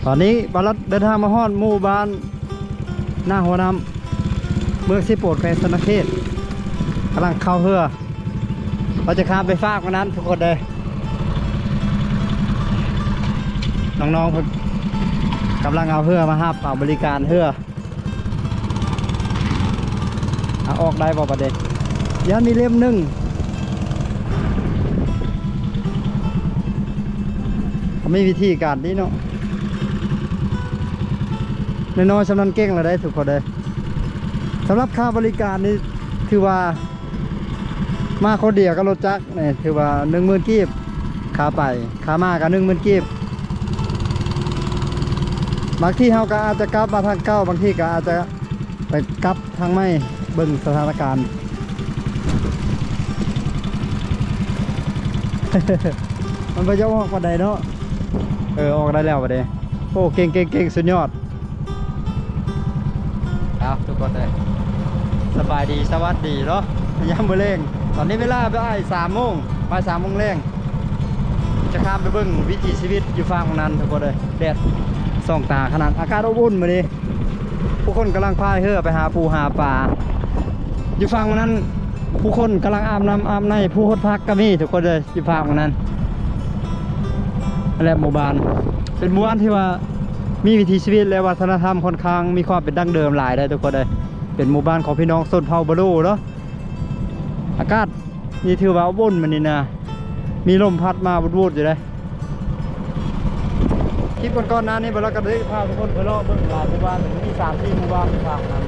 ຕອນນີ້ບ່າວລັດເດີນທາງມາຮອດໝູ່ບ້ານນາຫົວນ້ຳ ເມືອງເຊໂປນ ແຂວງສະຫວັນນະເຂດ ກຳລັງເຂົ້າເຮືອ ວ່າຈະຂ້າມໄປຟາກໝ່ອງນັ້ນທຸກຄົນເດີ. ນ້ອງໆເພິ່ນກຳລັງເອົາເຮືອມາຮັບ ເອົາບໍລິການເຮືອ. ອາ ອອກໄດ້ບໍ່ບາດນີ້? ຢ້ານມີເຫຼັ້ມໜຶ່ງ ເຂົາມີວິທີການນີ້ເນາະ. ນ້ອຍໆຊ່ຳນັ້ນເກັ່ງແລ້ວເດ້ທຸກຄົນເດີ. ສຳລັບຄ່າບໍລິການນີ້ຖືວ່າ ມາຄົນດຽວກັບລົດຈັກນີ້ຖືວ່າໜຶ່ງໝື່ນກີບ ຄ່າໄປ ຄ່າມາກໍໜຶ່ງໝື່ນກີບ. ບາງທີເຮົາກໍອາດຈະກັບມາທາງເກົ່າ ບາງທີກໍອາດຈະໄປກັບທາງໃໝ່ ເບິ່ງສະຖານະການ. ມັນບໍ່ຢາກອອກປານໃດເນາະ. ເອີ ອອກໄດ້ແລ້ວບາດນີ້. ໂອ້ ເກັ່ງໆໆ ສຸດຍອດ. ເອົາ ທຸກຄົນເອີຍ ສະບາຍດີ ສະຫວັດດີເນາະ ຍາມມື້ແລງ. ຕອນນີ້ເວລາບ່າຍສາມໂມງ ບ່າຍສາມໂມງແລງ ຈະຂ້າມໄປເບິ່ງວິຖີຊີວິດຢູ່ຝັ່ງນັ້ນທຸກຄົນເອີຍ. ແດດສ່ອງຕາຂະໜາດ ອາກາດອົບອຸ່ນມື້ນີ້. ຜູ້ຄົນກຳລັງພາຍເຮືອໄປຫາປູຫາປາ ຢູ່ຝັ່ງນັ້ນ ຜູ້ຄົນກຳລັງອາບນ້ຳອາບໃນ ຜູ້ຫົດຜັກກໍມີທຸກຄົນເອີຍ. ຢູ່ພາກໝ່ອງນັ້ນ ນັ້ນແຫຼະໝູ່ບ້ານ ເປັນໝູ່ບ້ານທີ່ວ່າມີວິຖີຊີວິດ ແລະ ວັດທະນະທຳຂ້ອນຂ້າງມີຄວາມເປັນດັ້ງເດີມຫຼາຍເດ້ທຸກຄົນເອີຍ. ເປັນໝູ່ບ້ານຂອງພີ່ນ້ອງຊົນເຜົ່າບາລູເນາະ. ອາກາດນີ້ຖືວ່າອົບອຸ່ນມື້ນີ້ນະ ມີລົມພັດມາວູດໆຢູ່ເດ້. ຄລິບກ່ອນໆໜ້ານີ້ ບ່າວລັດກໍໄດ້ພາທຸກຄົນໄປເລາະເບິ່ງຫຼາຍໝູ່ບ້ານ ມີສາມສີ່ໝູ່ບ້ານທີ່ຜ່ານມາ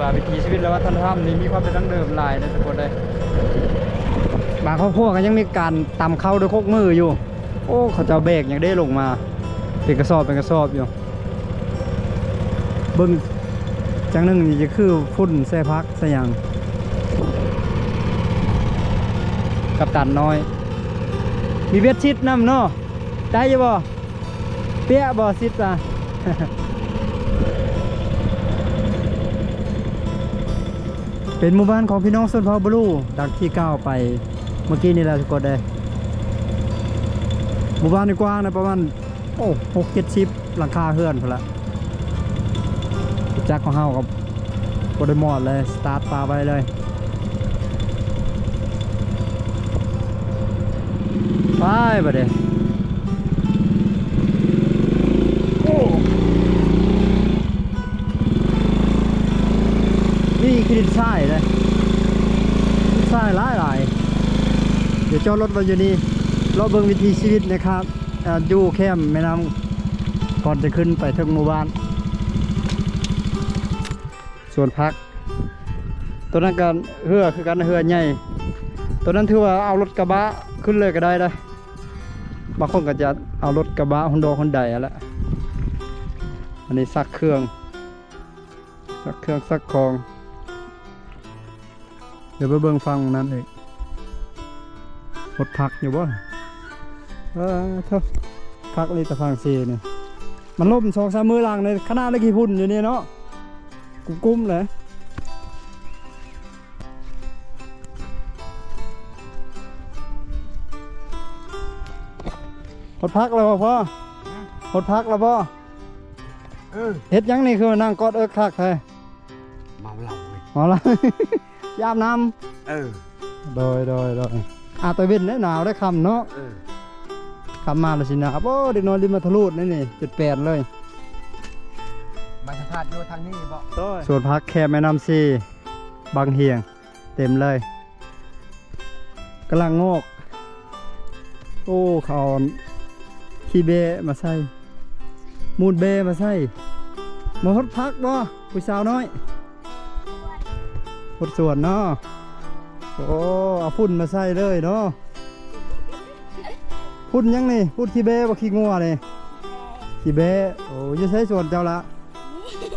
ວ່າວິຖີຊີວິດ ແລະ ວັດທະນະທຳນີ້ມີຄວາມເປັນດັ້ງເດີມຫຼາຍເດ້ທຸກຄົນເດ້. ບາງຄອບຄົວກໍຍັງມີການຕຳເຂົ້າດ້ວຍຄົກມືຢູ່. ໂອ້ ເຂົາເຈົ້າແບກຫຍັງເດ້ລົງມາ ເປັນກະສອບເປັນກະສອບຢູ່. ເບິ່ງຈັ່ງໜຶ່ງນີ້ຈະຄືຝຸ່ນໃສ່ຜັກໃສ່ຫຍັງ. ກັບຕັນນ້ອຍ ມີເບັດຊິດນຳເນາະ. ໄດ້ຢູ່ບໍ່? ເປຍະບໍ່ຊິດອະ? ເປັນໝູ່ບ້ານຂອງພີ່ນ້ອງຊົນເຜົ່າບາລູ ດັ່ງທີ່ກ່າວໄປເມື່ອກີ້ນີ້ແຫຼະທຸກຄົນເດ້. ໝູ່ບ້ານນີ້ກວ້າງນະ ປະມານ ໂອ້ ຫົກເຈັດສິບຫຼັງຄາເຮືອນພຸ້ນລະ. ຈັກຂອງເຮົາກໍບໍ່ໄດ້ມອດເລີຍ ສະຕາດປາໄວ້ເລີຍ. ໄປບາດນີ້. ໂອ້ ມີຂີ້ດິນຊາຍເດ້ ຂີ້ດິນຊາຍຫຼາຍໆ. ດຽວຈອດລົດໄວ້ຢູ່ນີ້ ເລາະເບິ່ງວິຖີຊີວິດນະຄັບ ອ່າ ຢູ່ແຄມແມ່ນ້ຳ ກ່ອນຈະຂຶ້ນໄປເຖິງໝູ່ບ້ານ. ສວນຜັກ ໂຕນັ້ນກໍເຮືອຄືກັນ ເຮືອໃຫຍ່. ໂຕນັ້ນຖືວ່າເອົາລົດກະບະຂຶ້ນເລີຍກໍໄດ້ນະ. ບາງຄົນກໍຈະເອົາລົດກະບະ ຮອນໂດ ຮອນໄດຫັ້ນແຫຼະ. ອັນນີ້ຊັກເຄື່ອງ ຊັກເຄື່ອງຊັກຂອງ. ດຽວໄປເບິ່ງຝັ່ງນັ້ນອີກ ຫົດຜັກຢູ່ບໍ່? ເອີ ໂທ້ ຜັກນີ້ແຕ່ຝັ່ງເຊນີ້ ມັນລົ້ມສອງສາມມື້ຫຼັງນີ້ ຂະໜາດລະຂີ້ຝຸ່ນຢູ່ນີ້ເນາະ ກຸ້ມໆເລີຍ. ຫົດຜັກແລ້ວບໍ່ພໍ່? ຫົດຜັກແລ້ວບໍ່? ເອີ ເຮັດຫຍັງນີ້ ຄືມານັ່ງກອດເອິກຄັກແທ້? ເມົາເຫຼົ້າເວີຍ ເມົາເຫຼົ້າ ຊິອາບນ້ຳ. ເອີ ໂດຍ ໂດຍ ໂດຍ. ອາບຕາເວັນໄດ້ ໜາວໄດ້ ຄ່ຳເນາະ. ເອີ ຄ່ຳມາແລ້ວຊິໜາວ. ໂອ້ ເດັກນ້ອຍລິມມະທະລູດນີ້ ເຈັດແປດເລີຍ. ມາສະພາດຢູ່ທາງນີ້ບໍ? ໂດຍ. ສວນຜັກແຄມແມ່ນ້ຳເຊ ບັງຫຽງ ເຕັມເລີຍ ກຳລັງງອກ. ໂອ້ ເຂົາເອົາຂີ້ແບ້ມາໃສ່ ມູນແບ້ມາໃສ່. ມາຫົດຜັກບໍ ຜູ້ສາວນ້ອຍ? ຫົດສວນເນາະ. ໂອ້ ເອົາຝຸ່ນມາໃສ່ເລີຍເນາະ. ຝຸ່ນຫຍັງນີ້? ຝຸ່ນຂີ້ແບ້ບໍ? ຂີ້ງົວນີ້? ຂີ້ແບ້. ໂອ້ ຢູ່ໃສສວນເຈົ້າລະ?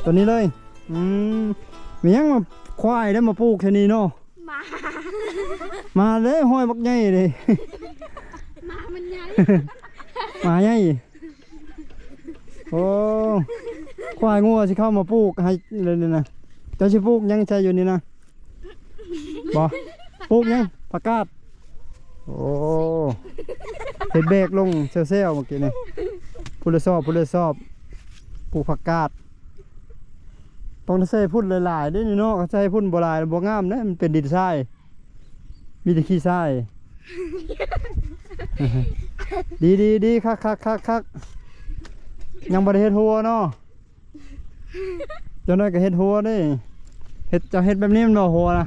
ໂຕນີ້ເລີຍ. ອືມ ມີຫຍັງມາ ຄວາຍໄດ້ມາປູກແຖວນີ້ເນາະ. ໝາ ໝາເດ້ ຫ້ອຍບັກໃຫຍ່ເດ້. ໝາມັນໃຫຍ່ ໝາໃຫຍ່. ໂອ້ ຄວາຍງົວຊິເຂົ້າມາປູກໃຫ້ເລີຍນີ້ນະ. ເຈົ້າຊິປູກຫຍັງໃສ່ຢູ່ນີ້ນະ? ບໍ່ ປູກຫຍັງ? ຜັກກາດ. ໂອ້ ເຮັດແບກລົງແຊວໆເມື່ອກີ້ນີ້. ພຸ້ນລະຊອບ ພຸ້ນລະຊອບ ປູກຜັກກາດ ຕ້ອງໄດ້ໃສ່ຝຸ່ນຫຼາຍໆເດ້ນີ້ເນາະ ຄັນໃສ່ຝຸ່ນບໍ່ຫຼາຍບໍ່ງາມເດ້ ມັນເປັນດິນຊາຍ ມີແຕ່ຂີ້ຊາຍ. ດີໆໆ ຄັກໆໆໆ ຍັງບໍ່ໄດ້ເຮັດຫົວເນາະ. ເຈົ້ານ້ອຍກໍເຮັດຫົວເດ້ ເຮັດ ເຈົ້າເຮັດແບບນີ້ແມ່ນບໍ່ຫົວນະ?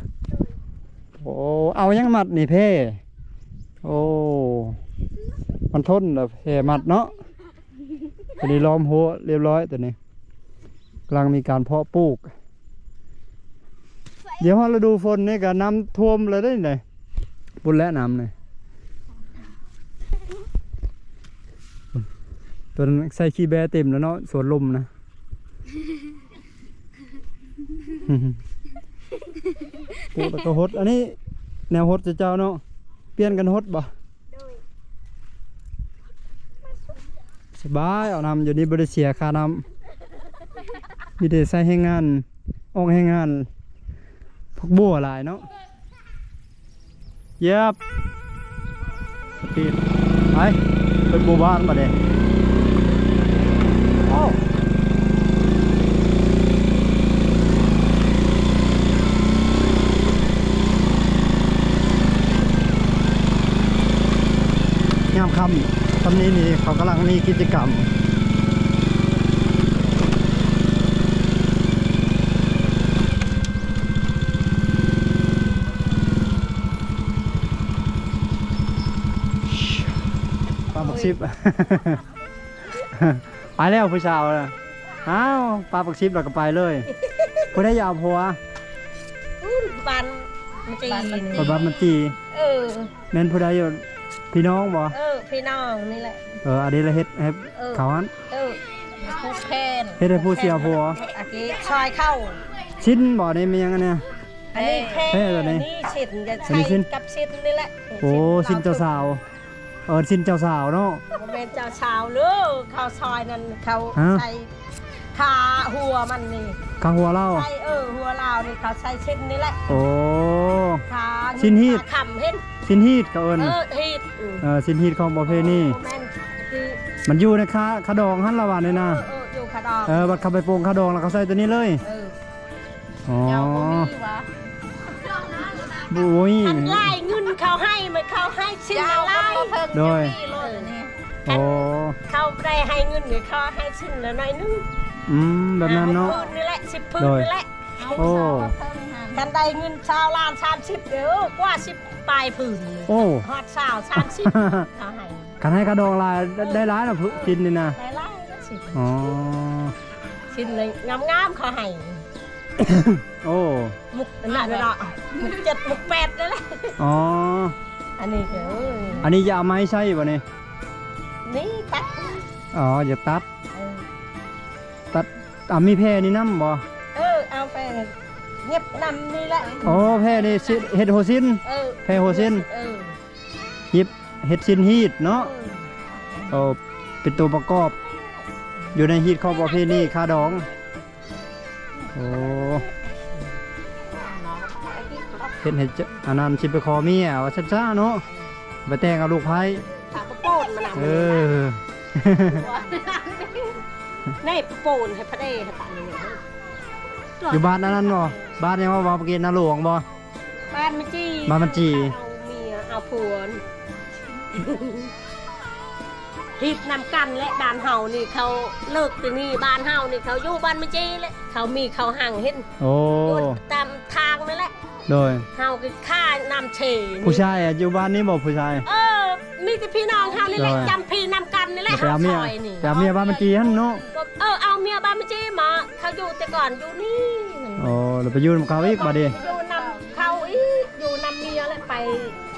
ໂອ້ ເອົາຫຍັງມັດນີ້ແພ້? ໂອ້ ມັນທົນແລ້ວແພ້ມັດເນາະ. ຕົວນີ້ລ້ອມຫົວລຽບຮ້ອຍ ຕົວນີ້ກຳລັງມີການເພາະປູກ. ດຽວຮອດລະດູຝົນນີ້ກໍນ້ຳຖ້ວມແລ້ວເດ້ນີ້ ພຸ້ນແຫຼະນ້ຳນີ້ ຕົວນັ້ນໃສ່ຂີ້ແບ້ເຕັມແລ້ວເນາະ ສວນລົມນະ. ປູກແລ້ວກໍຫົດ ອັນນີ້ແນວຫົດເຈົ້າເນາະ ປ່ຽນກັນຫົດບໍ່? ໂດຍ ສະບາຍ ເອົານ້ຳຢູ່ນີ້ບໍ່ໄດ້ເສຍຄ່ານ້ຳ ມີແຕ່ໃຊ້ແຮງງານ ອອກແຮງງານ ຜັກບົວຫຼາຍເນາະ. ເຢັບ ສະປີດ ໄປ ເປັນໝູ່ບ້ານບາດນີ້. ໂອ້ ຍາມຄ່ຳ ຊ່ຳນີ້ນີ້ ເຂົາກຳລັງມີກິດຈະກຳ. ປາບັກສິບ ໄປແລ້ວຜູ້ສາວນະ. ອ້າວ ປາບັກສິບແລ້ວກໍໄປເລີຍ. ຜູ້ໃດຢາກເອົາຜົວ? ບ້ານມັນຈີ ບ້ານມັນຈີ. ເອີ ແມ່ນຜູ້ໃດຢູ່? ພີ່ນ້ອງບໍ່? ເອີ ພີ່ນ້ອງນີ້ແຫຼະ. ເອີ ອັນນີ້ລະເຮັດໃຫ້ ເອີ ເຂົາຫັ້ນ. ເອີ ຜູກແຂນ ເຮັດໃຫ້ຜູ້ເສຍຜົວ ອັນນີ້ຊ່ອຍເຂົາ. ສິ້ນບໍ່? ນີ້ແມ່ນຫຍັງອັນນີ້? ອັນນີ້ແພ ແພຕົວນີ້ ນີ້ສິ້ນ ຈະໃສ່ກັບສິ້ນນີ້ແຫຼະ. ໂອ້ ສິ້ນເຈົ້າສາວ ເອີ້ນສິ້ນເຈົ້າສາວເນາະ. ບໍ່ແມ່ນເຈົ້າສາວເດີ ເຂົາຊ່ອຍນັ້ນ ເຂົາໃສ່ຄາຫົວມັນນີ້ ຄາຫົວລາວ ໃສ່ ເອີ ຫົວລາວນີ້ ເຂົາໃສ່ສິ້ນນີ້ແຫຼະ. ໂອ້ ຄາ ສິ້ນຮີດ ຄາຄຳ ເຫັນ ສິ້ນຮີດເຂົາເອີ້ນ. ເອີ ຮີດ ເອີ ສິ້ນຮີດຂອງປະເພນີ. ແມ່ນ ມັນຢູ່ໃນຄາ ຄາດອງຫັ້ນລະວ່ານີ້ນະ. ເອີ ເອີ ຢູ່ຄາດອງ. ເອີ ບັດເຂົາໄປໂປ່ງຄາດອງແລ້ວເຂົາໃສ່ຕົວນີ້ເລີຍ. ເອີ ອໍ ບໍ່ມີຫວາ? ບໍ່ມີ. ຄັນຫຼາຍເງິນເຂົາໃຫ້ ມັນເຂົາໃຫ້ຊິ້ນລະຫຼາຍ. ໂດຍ ຄັນເຂົາບໍ່ໄດ້ໃຫ້ເງິນ ເຂົາໃຫ້ຊິ້ນລະໜ້ອຍໜຶ່ງ. ອືມ ແບບນັ້ນເນາະ. ຫ້າຫົກຜືນນີ້ແຫຼະ ສິບຜືນນີ້ແຫຼະ. ໂອ້ ຄັນໄດ້ເງິນຊາວລ້ານ ສາມສິບ ເດີ ກວ່າສິບປາຍຜືນ. ໂອ້ ຮອດຊາວ ສາມສິບ ເຂົາໃຫ້. ຄັນໃຫ້ຄ່າດອງຫຼາຍ ໄດ້ຫຼາຍນະ ຊິ້ນນີ້ນະ. ໄດ້ຫຼາຍນະ ຊິ້ນ. ອໍ ຊິ້ນນີ້ງາມໆ ເຂົາໃຫ້. ໂອ້ ມຸກນັ້ນເນາະ ມຸກເຈັດ ມຸກແປດນັ້ນແຫຼະ. ອໍ ອັນນີ້ກໍ ເອີ ອັນນີ້ຈະເອົາໄມ້ໃຊ້ບໍ່ນີ້? ນີ້ຕັດ. ອໍ ຢາກຕັດ. ເອີ ຕັດ. ອ່າ ມີແຜ່ນີ້ນຳບໍ່? ເອີ ເອົາໄປຫຍັບນຳນີ້ແຫຼະ. ໂອ້ ແຜ່ນີ້ຊິ ເຮັດຫົວສິ້ນ. ເອີ ແຜ່ຫົວສິ້ນ. ເອີ ຫຍິບເຮັດສິ້ນຮີດເນາະ. ເອີ ເປັນຕົວປະກອບຢູ່ໃນຮີດຂອງປະເພນີຄາດອງ. ໂອ້ ເຮັດໃຫ້ ອັນນັ້ນ ຊິໄປຂໍເມຍວ່າຊັ້ນຊະເນາະ ໄປແຕ່ງເອົາລູກໃພ້. ເອີ ນີ້ປະໂປນໃຫ້ພະເດ ຢູ່ບ້ານອັນນັ້ນບໍ່? ບ້ານຫຍັງວ່າ ເວົ້າປະເກນນາຫຼວງບໍ່? ບ້ານມັນຈີ ບ້ານມັນຈີ. ເອົາເມຍເອົາຜົວ ຮີດນຳກັນແຫຼະ. ບ້ານເຮົານີ້ເຂົາເລີກແຕ່ນີ້ ບ້ານເຮົານີ້ເຂົາຢູ່ບ້ານມັນຈີແຫຼະ. ເຂົາມີເຂົາຮັ່ງເຫັນ. ໂອ້ ຢູ່ຕາມທາງນັ້ນແຫຼະ. ໂດຍ ເຮົາກໍຂ້ານ້ຳເຊ. ຜູ້ຊາຍຢູ່ບ້ານນີ້ບໍ່ ຜູ້ຊາຍ? ເອີ ມີແຕ່ພີ່ນ້ອງເຮົານີ້ແຫຼະ. ໂດຍ ຈຳພີ່ນຳກັນນີ້ແຫຼະ. ເຮົາຊອຍນີ້ ໄປເອົາເມຍ ໄປເອົາເມຍບ້ານມັນຈີຫັ້ນເນາະ. ເອີ ເອົາເມຍບ້ານມັນຈີມາ ເຂົາຢູ່ແຕ່ກ່ອນຢູ່ນີ້. ອໍ ແລ້ວໄປຢູ່ນຳເຂົາອີກບາດນີ້. ຢູ່ນຳເຂົາອີກ ຢູ່ນຳເມຍແຫຼະໄປ.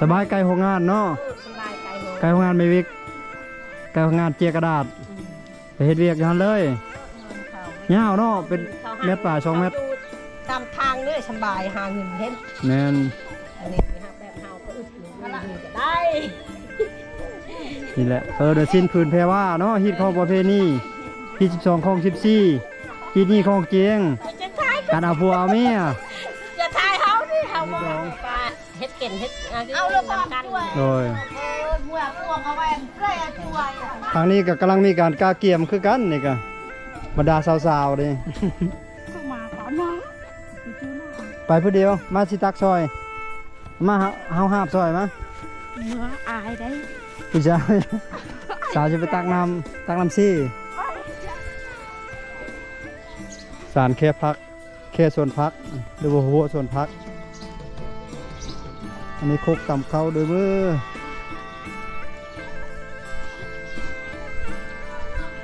ສະບາຍ ໃກ້ໂຮງງານເນາະ. ເອີ ສະບາຍ ໃກ້ໂຮງ ໃກ້ໂຮງງານແມ່ວິກ ໃກ້ໂຮງງານເຈຍກະດາດ. ອືມ ໄປເຮັດວຽກຢູ່ຫັ້ນເລີຍ. ເອີ ຍາວເນາະ ເປັນແມັດປາຍ ສອງແມັດ. ຕາມທາງເລີຍ ສະບາຍ ຫາເງິນເຫັນ. ແມ່ນ. ອັນນີ້ຫາແບບເຮົາກໍອຶດຢູ່ກໍໄດ້. ນີ້ແຫຼະ ເອີ ໂດຍສິ້ນຜືນແພວາເນາະ ຮີດຂອງປະເພນີ ຮີດສິບສອງ ຄອງສິບສີ່ ຮີດນີ້ຂອງຈິງ ການເອົາຜົວເອົາເມຍ. ຢ່າຖ່າຍເຮົານີ້ ເຮົາບໍ່ ເຮັດເປັນເຮັດ ເອົາລະກອນນຳກັນ. ໂດຍ ເອີ ເມື່ອພວກເອົາໄວ້ ເພື່ອໃຫ້ຊ່ວຍ ທາງນີ້ກໍກຳລັງມີການກະກຽມຄືກັນນີ້ກໍ ບັນດາສາວໆນີ້ ໄປຜູ້ດຽວ ມາຊິຕັກຊ່ອຍ ມາ ເຮົາ ເຮົາຫາບຊ່ອຍມາ ເມື່ອອາຍໄດ໋ ຜູ້ຊາຍ ສາວຈະໄປຕັກນ້ຳ ຕັກນ້ຳຊີ ສານແຄຜັກ ແຄສວນຜັກ ຫຼືວ່າຫົວສວນຜັກ ອັນນີ້ຄົກຕຳເຂົ້າເດີ້ເວີ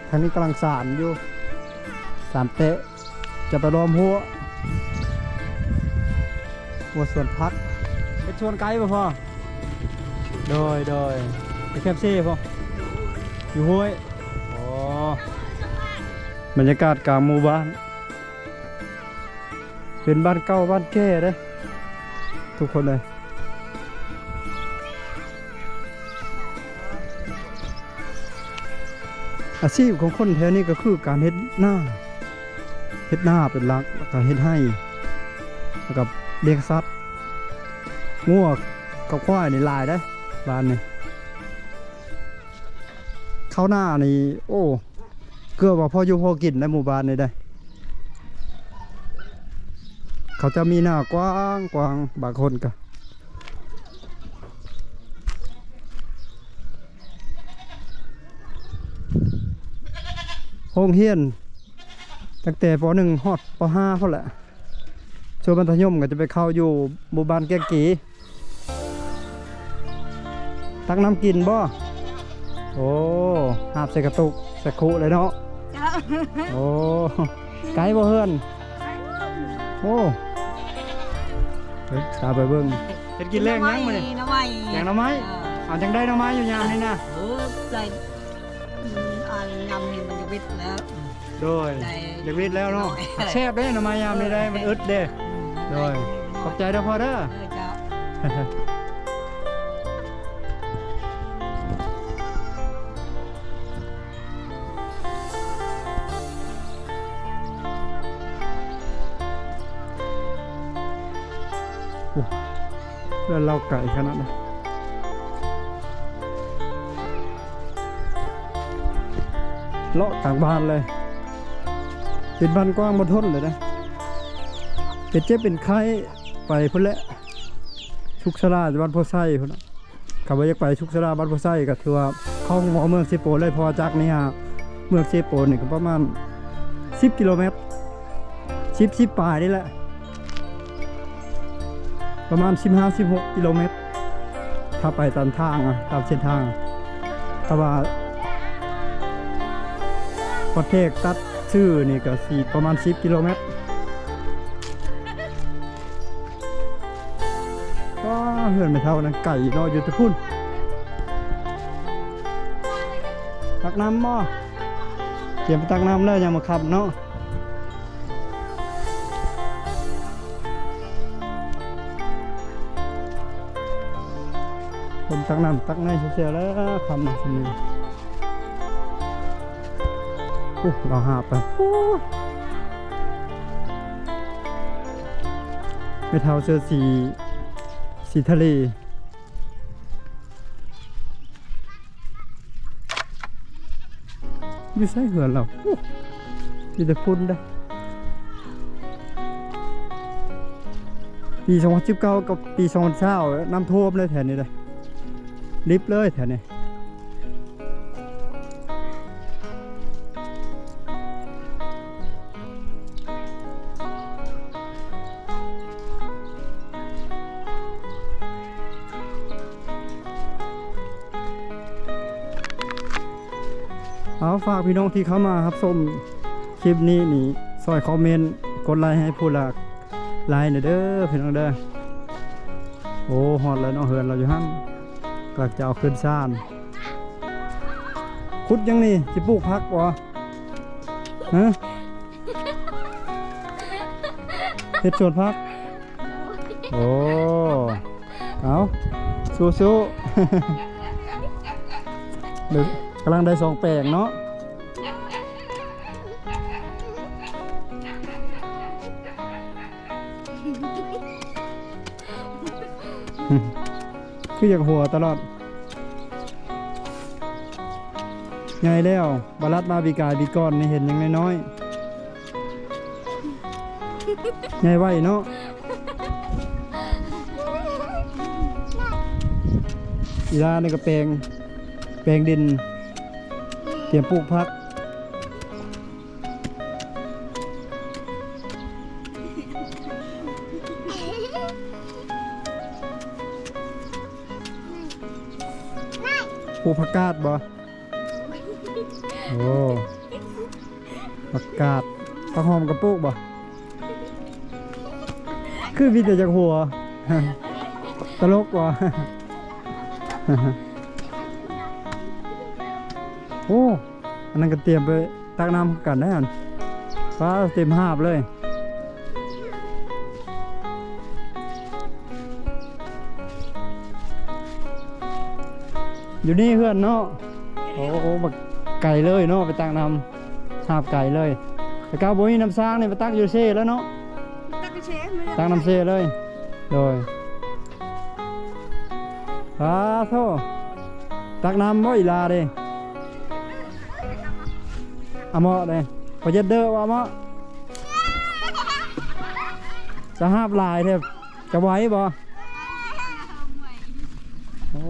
ທາງນີ້ກຳລັງສານຢູ່ ສານແຕະ ຈະໄປລ້ອມຫົວ ຫົວສວນຜັກ ເຮັດສວນໄກບໍ່ພໍ່? ໂດຍ ໂດຍ ໄປແຄມເຊບໍ່? ຢູ່ຫ້ວຍ ອໍ ບັນຍາກາດກາງໝູ່ບ້ານ ເປັນບ້ານເກົ່າບ້ານແກ່ເດ້ທຸກຄົນເອີຍ. ອາຊີບຂອງຄົນແຖວນີ້ກໍຄືການເຮັດນາ ເຮັດນາເປັນຫຼັກ ແລ້ວກໍເຮັດໄຮ່ ແລ້ວກໍລ້ຽງສັດ ງົວກັບຄວາຍນີ້ຫຼາຍເດ້ບ້ານນີ້. ເຂົ້ານານີ້ ໂອ້ ເກືອບວ່າພໍຢູ່ພໍກິນໃນໝູ່ບ້ານນີ້ໄດ໋ ເຂົາຈະມີນາກວ້າງໆ ບາງຄົນກະ ໂຮງຮຽນຕັ້ງແຕ່ ປໍໜຶ່ງ ຮອດ ປໍຫ້າ ພຸ້ນແຫຼະ ສ່ວນມັດທະຍົມກໍຈະໄປເຂົ້າຢູ່ໝູ່ບ້ານແກ້ງກີ. ຕັກນ້ຳກິນບໍ່? ໂອ້ ຫາບໃສ່ກະຕຸກ ໃສ່ຄຸເລີຍເນາະ. ເຈົ້າ ໂອ້ ໄກບໍ່ເຮືອນ? ໄກ. ໂອ້ ເອີ ຕາມໄປເບິ່ງ ເຮັດກິນແລງຫຍັງມື້ນີ້? ໜໍ່ໄມ້ ແກງໜໍ່ໄມ້. ເອີ ເອົາ ຈັ່ງໄດ້ໜໍ່ໄມ້ຢູ່ຍາມນີ້ນະ? ໂອ້ ໄດ້ ອືມ ອັນຍາມນີ້ມັນຈະວິດແລ້ວ. ໂດຍ ໄດ້ ຢາກວິດແລ້ວເນາະ. ໂດຍ ແຊບເດ້ ໜໍ່ໄມ້ຍາມນີ້ໄດ້ ເອີ ມັນອຶດເດ້. ອືມ ໂດຍ ໄດ້ ຂອບໃຈເດີພໍ່ເດີ. ເອີ ເຈົ້າ. ໂອ້ ເຮືອນລາວໄກຂະໜາດນັ້ນ. ເລາະກາງບ້ານເລີຍ ເປັນບ້ານກວ້າງບໍ່ທົນເລີຍເດ້. ເປັນເຈັບເປັນໄຂ້ໄປພຸ້ນແຫຼະ ສຸກສາລາ ບ້ານໂພໄຊພຸ້ນນະ. ຄັນວ່າຢາກໄປສຸກສາລາ ບ້ານໂພໄຊ ກໍຖືວ່າເຂົ້າໂຮງໝໍເມືອງເຊໂປນເລີຍ ເພາະວ່າຈາກນີ້ຫາເມືອງເຊໂປນນີ້ກໍປະມານສິບກິໂລແມັດ ສິບ ສິບປາຍນີ້ແຫຼະ. ປະມານສິບຫ້າ ສິບຫົກກິໂລແມັດ ຖ້າໄປຕາມທາງ ຕາມເສັ້ນທາງ. ຖ້າວ່າປະເທດຕັດຊື່ນີ້ກໍຊິປະມານສິບກິໂລແມັດ. ວ້າ ເຮືອນແມ່ເຖົ້ານັ້ນໄກເນາະ ຢູ່ແຕ່ພຸ້ນ. ຕັກນ້ຳບໍ່? ກຽມໄປຕັກນ້ຳແລ້ວ ຍາມມາຄ່ຳເນາະ. ຄົນຕັກນ້ຳຕັກໃນເຊຍໆ ແລ້ວຄ່ຳມາຊຳນີ້. ໂອ້ ລາວຫາບໄປ. ໂອ້ ແມ່ເຖົ້າເສື້ອສີ ສີທະເລ. ຢູ່ໃສເຮືອນລາວ? ໂອ້ ມີແຕ່ຝຸ່ນເດ້. ປີສອງພັນສິບເກົ້າກັບປີສອງພັນຊາວ ນ້ຳຖ້ວມເລີຍແຖວນີ້ເດ້ ລິບເລີຍແຖວນີ້. ເອົາ ຝາກພີ່ນ້ອງທີ່ເຂົ້າມາຮັບຊົມຄລິບນີ້ນີ້ ຊ່ອຍຄອມເມັນ ກົດໄລໃຫ້ຜູ້ລະໄລແດ່ເດີພີ່ນ້ອງເດີ. ໂອ້ ຮອດແລ້ວເນາະ ເຮືອນລາວຢູ່ຫັ້ນ ກຳລັງຈະເອົາຂຶ້ນຊານ. ຂຸດຫຍັງນີ້? ຊິປູກຜັກບໍ່? ຮະ? ເຮັດສວນຜັກ. ໂອ້ ເອົາ ສູ້ໆ ກຳລັງໄດ້ສອງແປງເນາະ. ຄືຢາກຫົວຕະຫຼອດ. ໃຫຍ່ແລ້ວ ບາລັດມາປີກາຍປີກ່ອນນີ້ເຫັນຍັງນ້ອຍໆ ໃຫຍ່ໄວເນາະ. ອີລານີ້ກໍແປງ ແປງດິນ ຕຽມປູກຜັກ. ປູກຜັກກາດບໍ່? ໂອ້ ຜັກກາດ ຜັກຫອມກໍປູກບໍ່? ຄືມີແຕ່ຈັກຫົວ ຕະຫຼົກບໍ່? ໂອ້ ອັນນັ້ນກໍຕຽມໄປ ຕັກນ້ຳຄືກັນເດ້ຫັ້ນ ປາ ເຕັມຫາບເລີຍ. ຢູ່ນີ້ເຮືອນເນາະ. ໂອ້ ບັກໄກເລີຍເນາະ ໄປຕັກນ້ຳ ຫາບໄກເລີຍ. ແຕ່ເກົ່າບໍ່ມີນ້ຳຊາງນີ້ ໄປຕັກຢູ່ເຊແລ້ວເນາະ. ຕັກຢູ່ເຊ ຕັກນ້ຳເຊເລີຍ. ໂດຍ. ສາທຸ ຕັກນ້ຳບໍ່ອີຫຼາເດ້. ອາເມາະເດ້ ພໍເຈັດເດີວ່າເມາະ ຈະຫາບຫຼາຍແທ້ ຈະໄຫວບໍ່? ໂອ້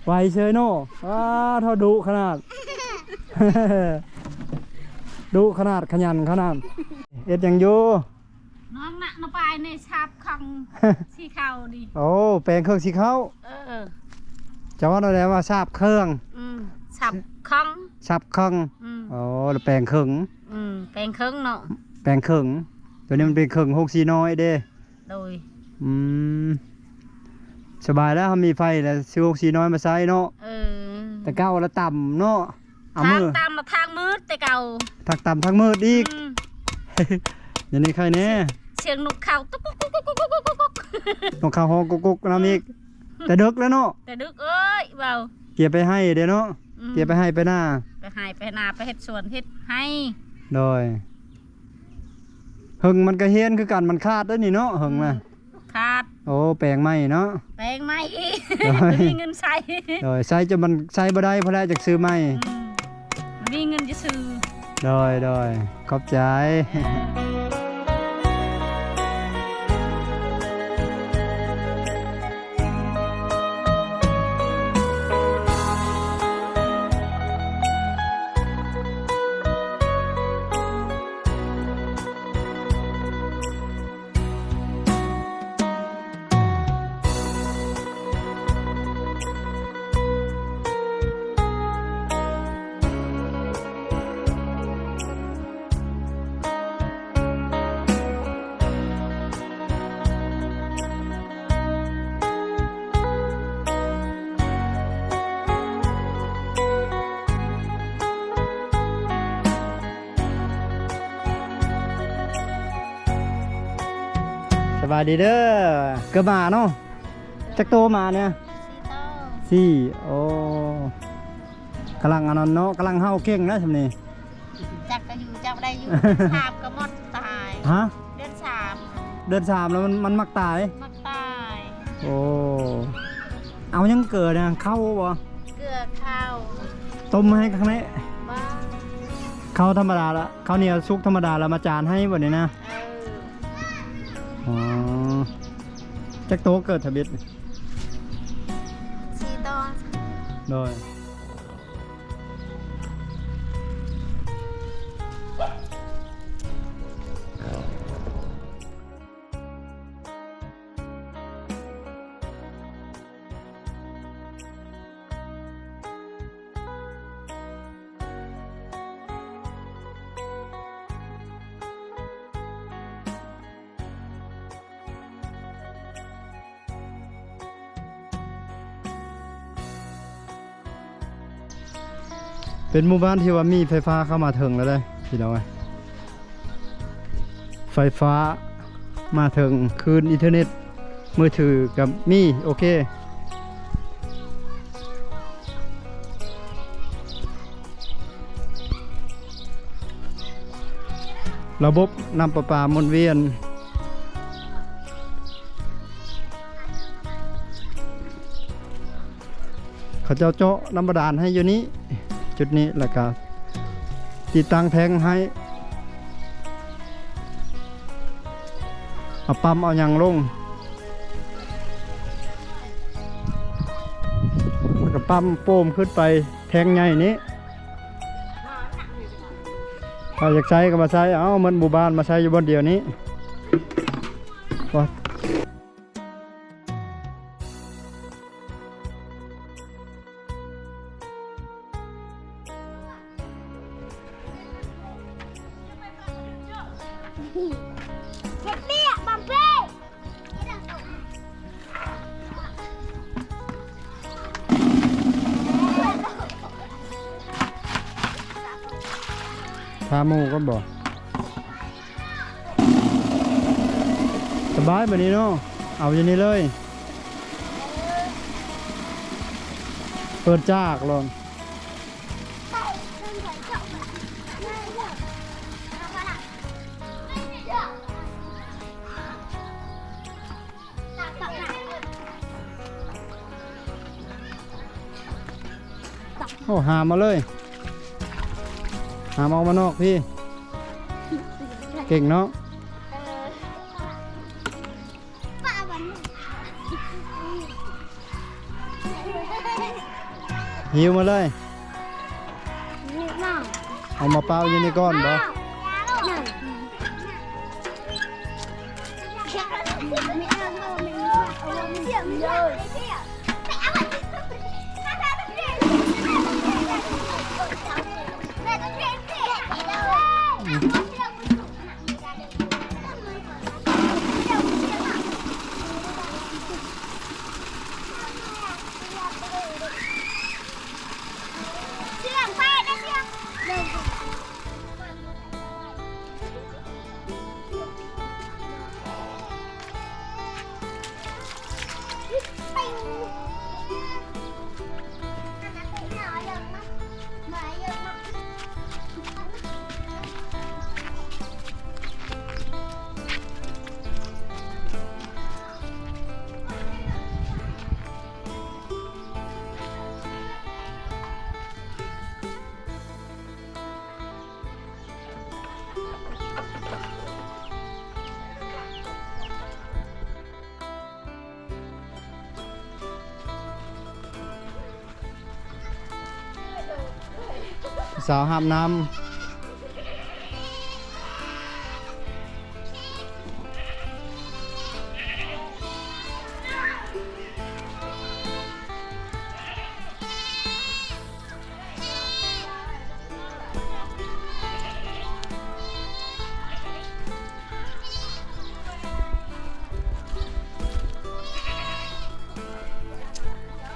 ໄຫວເຊີຍເນາະ. ອ້າ ເທົ່າດຸຂະໜາດ ດຸຂະໜາດ ຂະຫຍັນຂະໜາດ. ເຮັດຫຍັງຢູ່? ນ້ອງນະ ນະປາຍໃນສາບຂອງສີຂາວນີ້. ໂອ້ ແປງເຄື່ອງສີຂາວ. ເອີ ເຈົ້າວ່າແນວໃດວ່າສາບເຄື່ອງ? ອືມ ສາບຂອງ ສາບເຄື່ອງ. ອືມ ໂອ້ ແປງເຄື່ອງ. ອືມ ແປງເຄື່ອງເນາະ ແປງເຄື່ອງ. ຕົວນີ້ມັນເປັນເຄື່ອງໂຮງສີນ້ອຍເດ້. ໂດຍ. ອືມ ສະບາຍແລ້ວ ເຮົາມີໄຟແລ້ວ ຊື້ໂຮງສີນ້ອຍມາໃຊ້ເນາະ. ເອີ ແຕ່ເກົ່າລະຕ່ຳເນາະ. ເອົາ ທາງ ມື້ ຕ່ຳ ທາງມືດແຕ່ເກົ່າ ທາງຕ່ຳທາງມືດອີກ. ອືມ ດຽວນີ້ໄຄແນ່ ສຽງນົກເຂົາຕຸກກຸກກຸກກຸກກຸກກຸກ ນົກເຂົາຮ້ອງກຸກກຸກນຳອີກ. ອືມ ແຕ່ເດິກແລ້ວເນາະ ແຕ່ເດິກເອີຍ ເວົ້າ ກຽມໄປໄຮ່ເດ້ເນາະ. ອືມ ກຽມໄປໄຮ່ໄປນາ ໄປໄຮ່ໄປນາ ໄປເຮັດສວນເຮັດໄຮ່. ໂດຍ. ເຫິງມັນກະຮຽນຄືກັນ ມັນຂາດໄດ໋ນີ້ເນາະ ເຫິງນະ. ອືມ ຂາດ. ໂອ້ ແປງໃໝ່ເນາະ ແປງໃໝ່ອີກ. ໂດຍ ມີເງິນໃຊ້. ໂດຍ ໃຊ້ຈົນມັນໃຊ້ບໍ່ໄດ້ພຸ້ນແຫຼະ ຈັກຊື້ໃໝ່. ອືມ ມີເງິນຈະຊື້. ໂດຍ ໂດຍ ຂອບໃຈ. ເອີ ສະບາຍດີເດີ. ເກືອບໝາເນາະ. ຈັກໂຕໝານີ້? ສີ່ໂຕ. ສີ່. ໂອ້ ກຳລັງອັນນັ້ນເນາະ ກຳລັງເຫົ່າເກັ່ງນະຊ່ຳນີ້. ຈັກກະຢູ່ຈັກບໍ່ໄດ້ຢູ່ ສາບກະໝົດຕາຍ. ຮະ? ເດືອນສາມ ເດືອນສາມແລ້ວມັນ ມັນມັກຕາຍ? ມັກຕາຍ. ໂອ້ ເອົາຫຍັງເກືອນະ ເຂົ້າບໍ່? ເກືອເຂົ້າ. ຕົ້ມໃຫ້ຂ້າງໃນ. ບໍ່. ເຂົ້າທຳມະດາລະ ເຂົ້າໜຽວສຸກທຳມະດາລະມາຈານໃຫ້ບັດນີ້ນະ. ເອີ. ອໍ ຈັກໂຕເກີດທະເບັດ? ສີ່ໂຕ. ໂດຍ. ເປັນໝູ່ບ້ານທີ່ວ່າມີໄຟຟ້າເຂົ້າມາເຖິງແລ້ວເດ້ພີ່ນ້ອງເອີຍ. ໄຟຟ້າມາເຖິງ ຄື້ນອິນເຕີເນັດ ມືຖືກໍມີ. ໂອເຄ. ລະບົບນ້ຳປະປາໝູນວຽນ. ເຂົາເຈົ້າເຈາະນ້ຳບາດານໃຫ້ຢູ່ນີ້ ຈຸດນີ້ ແລ້ວກະຕິດຕັ້ງແທ້ງໃຫ້ ເອົາປ້ຳເອົາຫຍັງລົງ ແລ້ວກະປ້ຳໂປ່ມຂຶ້ນໄປແທ້ງໃຫຍ່ນີ້. ເຂົາຢາກໃຊ້ກໍມາໃຊ້ເອົາ ໝົດໝູ່ບ້ານມາໃຊ້ຢູ່ບ່ອນດຽວນີ້. ເຮັດວຽກບາມເປ້ ຖ້າໝູ່ກ່ອນບໍ? ສະບາຍບາດນີ້ເນາະ ເອົາຢູ່ນີ້ເລີຍ ເປີດຈາກໂລດ. ໂອ້ ຫາມເອົາເລີຍ ຫາມອອກມານອກພີ້ ເກັ່ງເນາະ. ຫິ້ວມາເລີຍ ເອົາມາເປົ່າຢູ່ນີ້ກ່ອນບໍ? ສາວຫາບນ້ຳ.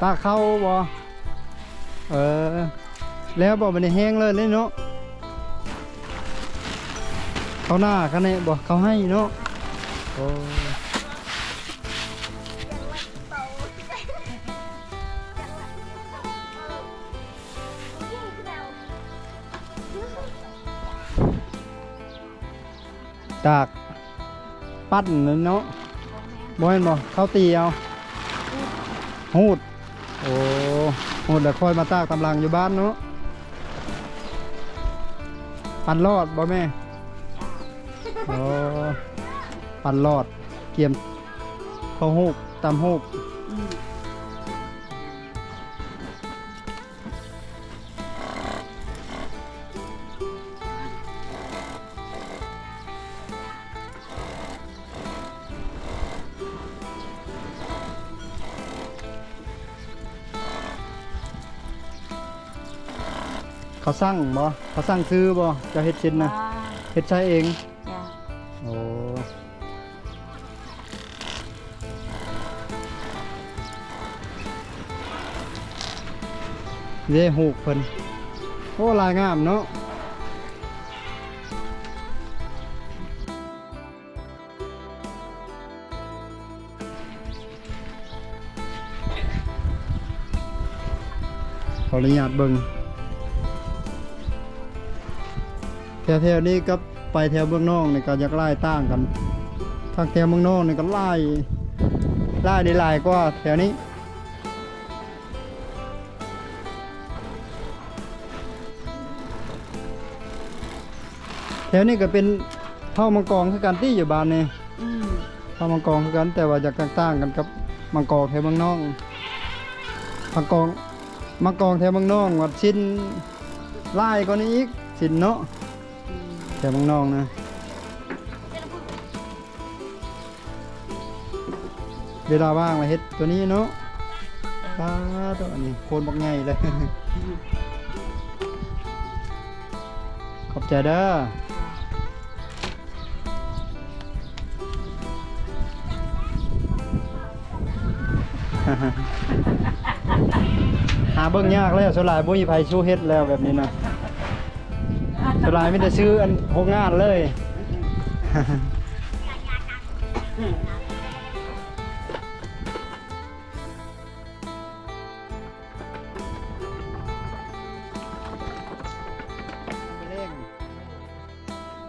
ຕາເຂົ້າບໍ່? ເອີ ແລ້ວບໍ່? ບັດນີ້ແຫ້ງເລີຍເນາະ ເຂົ້ານາຂະແນະບໍ່? ເຂົ້າໄຮ່ເນາະ. ໂອ້ ຕາກ ປັ່ນເນາະ ບໍ່ແມ່ນບໍ່? ເຂົ້າຕີເອົາ ຮູດ ໂອ້ ຮູດແລ້ວຄ່ອຍມາຕາກຕາມຫຼັງຢູ່ບ້ານເນາະ. ປັ່ນຫຼອດບໍ່ແມ່? ໂອ້ ປັ່ນຫຼອດ ກຽມເຂົ້າຮູບ ຕຳຮູບ. ເຂົາສັ່ງບໍ່? ເຂົາສັ່ງຊື້ບໍ່? ເຈົ້າເຮັດເຊັ່ນນະ? ບໍ່ ເຮັດໃຊ້ເອງ? ຈ້າ. ໂອ້ ເດ້ ຮູບເພິ່ນ ໂອ້ ລາຍງາມເນາະ. ຂໍອະນຸຍາດເບິ່ງ ແຖວໆນີ້ກັບໄປແຖວເມືອງນອງນີ້ກໍຢາກຫຼາຍຕ່າງກັນ. ທາງແຖວເມືອງນອງນີ້ກໍຫຼາຍ ຫຼາຍນີ້ຫຼາຍກວ່າແຖວນີ້. ແຖວນີ້ກໍເປັນເຜົ່າມັງກອງຄືກັນຕິ ຢູ່ບ້ານນີ້? ອືມ ເຜົ່າມັງກອງຄືກັນ ແຕ່ວ່າຈະຕ່າງກັນກັບມັງກອງແຖວເມືອງນອງ. ມັງກອງ ມັງກອງແຖວເມືອງນອງວ່າຊິນຫຼາຍກວ່ານີ້ອີກ ຊິນເນາະ. ອືມ ແຖວເມືອງນອງນະ. ເວລາວ່າງລະເຮັດຕົວນີ້ເນາະ. ປາໂຕ ອັນນີ້ໂຄນບັກໃຫຍ່ເລີຍ. ຂອບໃຈເດີ. ຫາເບິ່ງຍາກແລ້ວ ສ່ວນຫຼາຍບໍ່ມີໃຜສູ້ເຮັດແລ້ວແບບນີ້ນະ. ສ່ວນຫຼາຍມີແຕ່ຊື້ອັນໂຮງງານເລີຍ.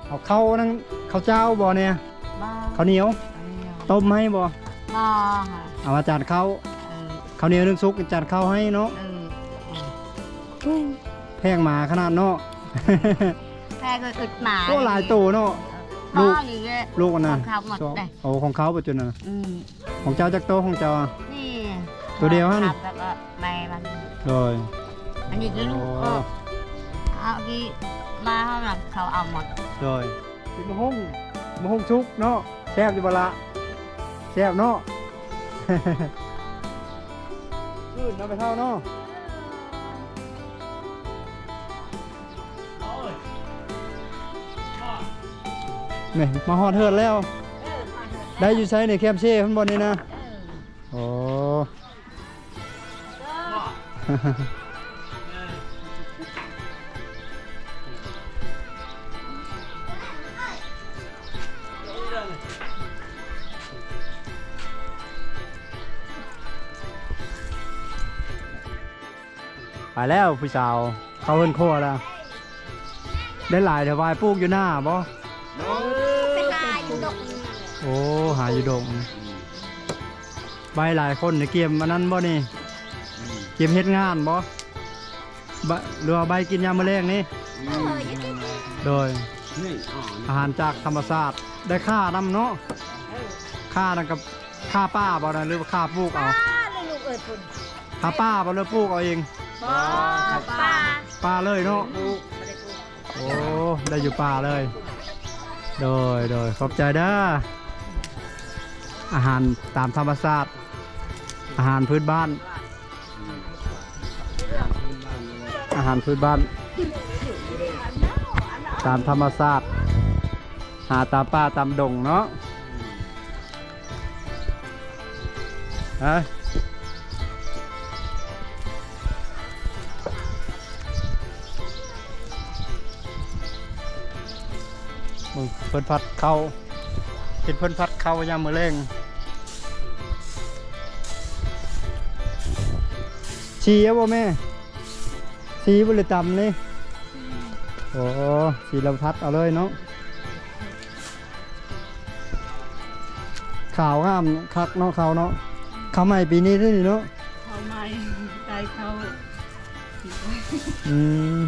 ເອົາເຂົ້ານັ້ນ ເຂົ້າຈ້າວບໍ່ແນ່? ບໍ່. ເຂົ້າໜຽວ ເຂົ້າໜຽວ ຕົ້ມໃຫ້ບໍ່? ບໍ່. ເອົາມາຈານເຂົ້າ. ເອີ ເຂົ້າໜຽວໜຶ່ງສຸກ ຈານເຂົ້າໃຫ້ເນາະ. ເອີ ແພງໝາຂະໜາດເນາະ. ແພງເກີນໝາ. ໂອ້ ຫຼາຍໂຕເນາະ. ລູກ ລູກອັນນັ້ນ ຂອງເຂົາໝົດເດ້. ໂອ້ ຂອງເຂົາປະຈຸນນະ. ອືມ ຂອງເຈົ້າຈັກໂຕ ຂອງເຈົ້າ? ນີ້ ໂຕດຽວຫັ້ນ ແລ້ວກໍແມ່ມັນ. ໂດຍ ອັນນີ້ຄືລູກ. ໂອ້ ເອົາທີ່ມາເຮົານຳເຂົາເອົາໝົດ. ໂດຍ ກິນມະຫຸ່ງ ມະຫຸ່ງສຸກເນາະ. ແຊບຢູ່ບໍ່ລະ? ແຊບເນາະ. ຄືນເນາະ ໄປເທົ່າເນາະ. ນີ້ ມາຮອດເຮືອນແລ້ວ. ໄດ້ຢູ່ໃສນີ້? ແຄມເຊພຸ້ນບໍ່ນີ້ນະ? ໂອ້ ໄປແລ້ວຜູ້ສາວ ເຂົ້າເຮືອນຄົວແລ້ວ. ໄດ້ຫຼາຍແທ້ຫວາຍ ປູກຢູ່ໜ້າບໍ່? ເອີ ໄປຫາຢູ່ດົງ. ໂອ້ ຫາຢູ່ດົງ. ໄວ້ຫຼາຍຄົນນີ້ ກຽມອັນນັ້ນບໍ່ນີ້? ອືມ ກຽມເຮັດງານບໍ່? ບະ ຫຼືວ່າໄວ້ກິນຍາມມື້ແລງນີ້? ອືມ ໂດຍ ອາຫານຈາກທຳມະຊາດ ໄດ້ຂ້ານຳເນາະ. ເອີ ຂ້ານັ້ນກໍ ຂ້າປ່າບໍ່ນະ ຫຼືວ່າຂ້າປູກເອົາ? ຂ້າເລີຍລູກເອີຍ ພຸ້ນ ຂ້າປ່າບໍ່ ຫຼືປູກເອົາເອງ? ບໍ່ ຂ້າປ່າ ປ່າເລີຍເນາະ. ອືມ ໂອ້ ໄດ້ຢູ່ປ່າເລີຍ. ໂດຍ ໂດຍ ຂອບໃຈເດີ. ອາຫານຕາມທຳມະຊາດ ອາຫານພື້ນບ້ານ ອາຫານພື້ນບ້ານ ຕາມທຳມະຊາດ ຫາຕາມປ່າຕາມດົງເນາະ. ຮະ ເບິ່ງເພິ່ນຜັດເຂົ້າ ເຫັນເພິ່ນຜັດເຂົ້າຍາມມື້ແລງ. ສີເອົາບໍ່ແມ່? ສີບໍ່ ຫຼືຕຳນີ້? ໂອ້ ສີລະພັດເອົາເລີຍເນາະ. ຂາວງາມຄັກເນາະ ເຂົ້າເນາະ. ເຂົ້າໃໝ່ປີນີ້ເດ້ນີ້ເນາະ. ເຂົ້າໃໝ່ ໄດ້ເຂົ້າ. ອືມ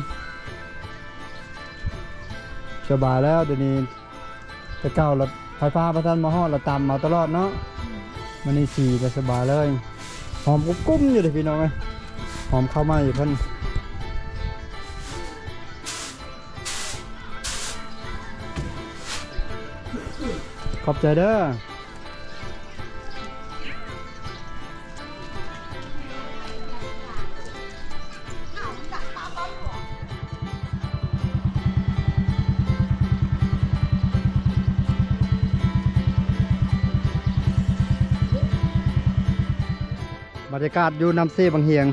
ສະບາຍແລ້ວດຽວນີ້. ແຕ່ເກົ່າລະໄຟຟ້າບໍ່ທັນມາຮອດ ລະຕຳເອົາຕະຫຼອດເນາະ. ອືມ ມື້ນີ້ສີລະສະບາຍເລີຍ. ຫອມກຸ້ມໆຢູ່ເດ້ພີ່ນ້ອງເອີຍ ຫອມເຂົ້າໃໝ່ເພິ່ນ. ຂອບໃຈເດີ. ບັນຍາກາດຢູ່ນ້ຳເຊບັງຫຽງ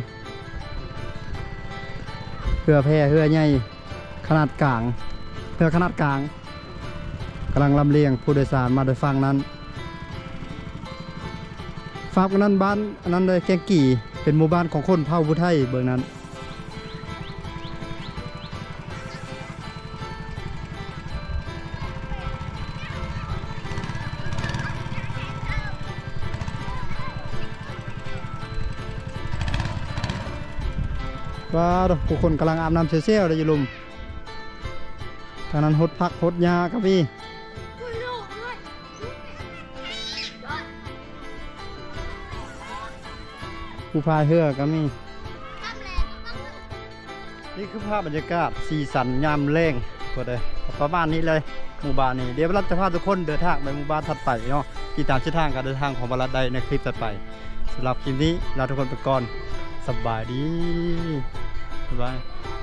ເຮືອແພເຮືອໃຫຍ່ ຂະໜາດກາງ ເຮືອຂະໜາດກາງ ກຳລັງລຳລຽງຜູ້ໂດຍສານມາໂດຍຝັ່ງນັ້ນ. ຟາກນັ້ນບ້ານອັນນັ້ນເລີຍ ແກ້ງກີ່ ເປັນໝູ່ບ້ານຂອງຄົນເຜົ່າຜູ້ໄທເບິ່ງນັ້ນ. ວ້າວ ຜູ້ຄົນກຳລັງອາບນ້ຳແຊ່ວໆເດ້ຢູ່ລຸ່ມ. ທາງນັ້ນຫົດຜັກຫົດຫຍ້າກໍມີ ຜູ້ພາຍເຮືອກໍມີ. ນີ້ຄືພາບບັນຍາກາດສີສັນຍາມແລງ ປະມານນີ້ເລີຍ ໝູ່ບ້ານນີ້. ດຽວລັດຈະພາທຸກຄົນເດີນທາງໄປໝູ່ບ້ານຖັດໄປເນາະ ຕິດຕາມເສັ້ນທາງການເດີນທາງຂອງບັນລັດໄດ້ໃນຄລິບຖັດໄປ. ສຳລັບຄລິບນີ້ລາທຸກຄົນໄປກ່ອນ ສະບາຍດີ ບາຍບາຍ.